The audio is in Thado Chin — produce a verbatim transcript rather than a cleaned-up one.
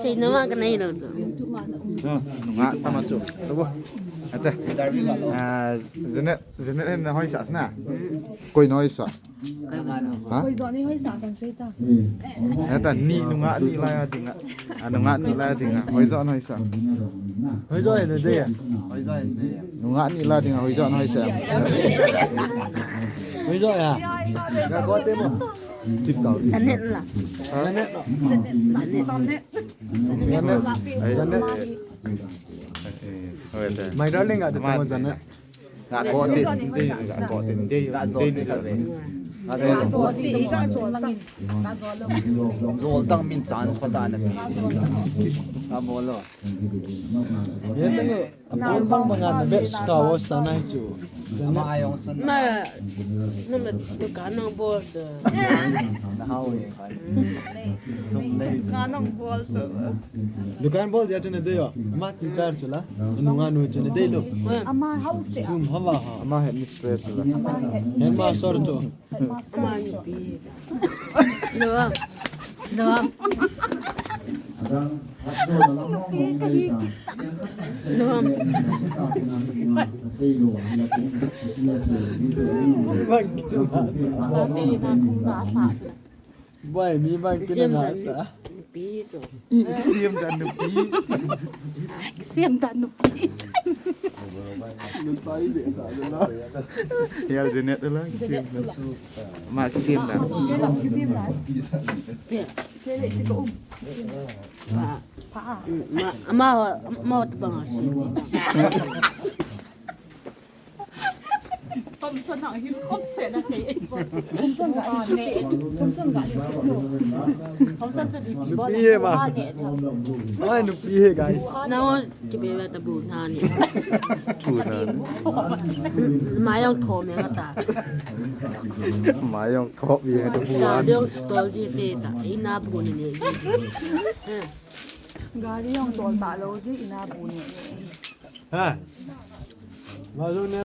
Seina ma ka nei lo chu. Nunga tama chu. Abo. Ate. Ah, Janet, Janet hin na hoisa sina. Koi na hoisa. Ha? Koi jo ni hoisa kan sei ta. Ate ni nunga ni la ya dinga. Ah, nunga ni la ya dinga. Koi jo na hoisa. Koi jo ni de. Koi jo ni de. Nunga ni la dinga koi jo na hoisa. Koi jo ya. Ya ko te mo. Steve tau. Janet la. Ha? Janet. Janet. Janet. Mai darling, ate mo Janet. Ga ko te, ga ko te, ga ko te. Jol tang min chance pa ta na pi. Ga mo lo. Ye te. Abang bang bang a best ka wa sanai chu. Ma ayong san. Ma, na ma dukan nang bol de. Na hao ye kai. Sum nei chu. Nga nang bol chu. Dukan bol dia chu ne de yo. Ma teacher chu la. Nunga nu chu ne de lo. Ama hao che. Sum hawa ha. Ama headmistress chu la. Headmaster chu. Ama nupi. Lo. Lo. Nupi ka hi ki. Lo. Chate na kum na sa. Bai mi bang ki na sa. Nupi to. Kisiam dan nupi. Kisiam dan nupi. Hial Janet la kisiam dan. Ma kisiam dan. Ma, ma, ma, ma, Thompson hang him khop se na kei. Thompson ga ni. Thompson ga ni. Thompson chu D P bol. Nupi he ba? Ai, nupi he, guys. Na o ki be ba ta bu na ni. Bu na. Ma yong tho me ta. Ma yong tho me ta bu. Ta yong tol ji pe ta. Ina bu ni ni. Gari yong tol ta lo ji ina bu ni. Ha. Ma lo ne.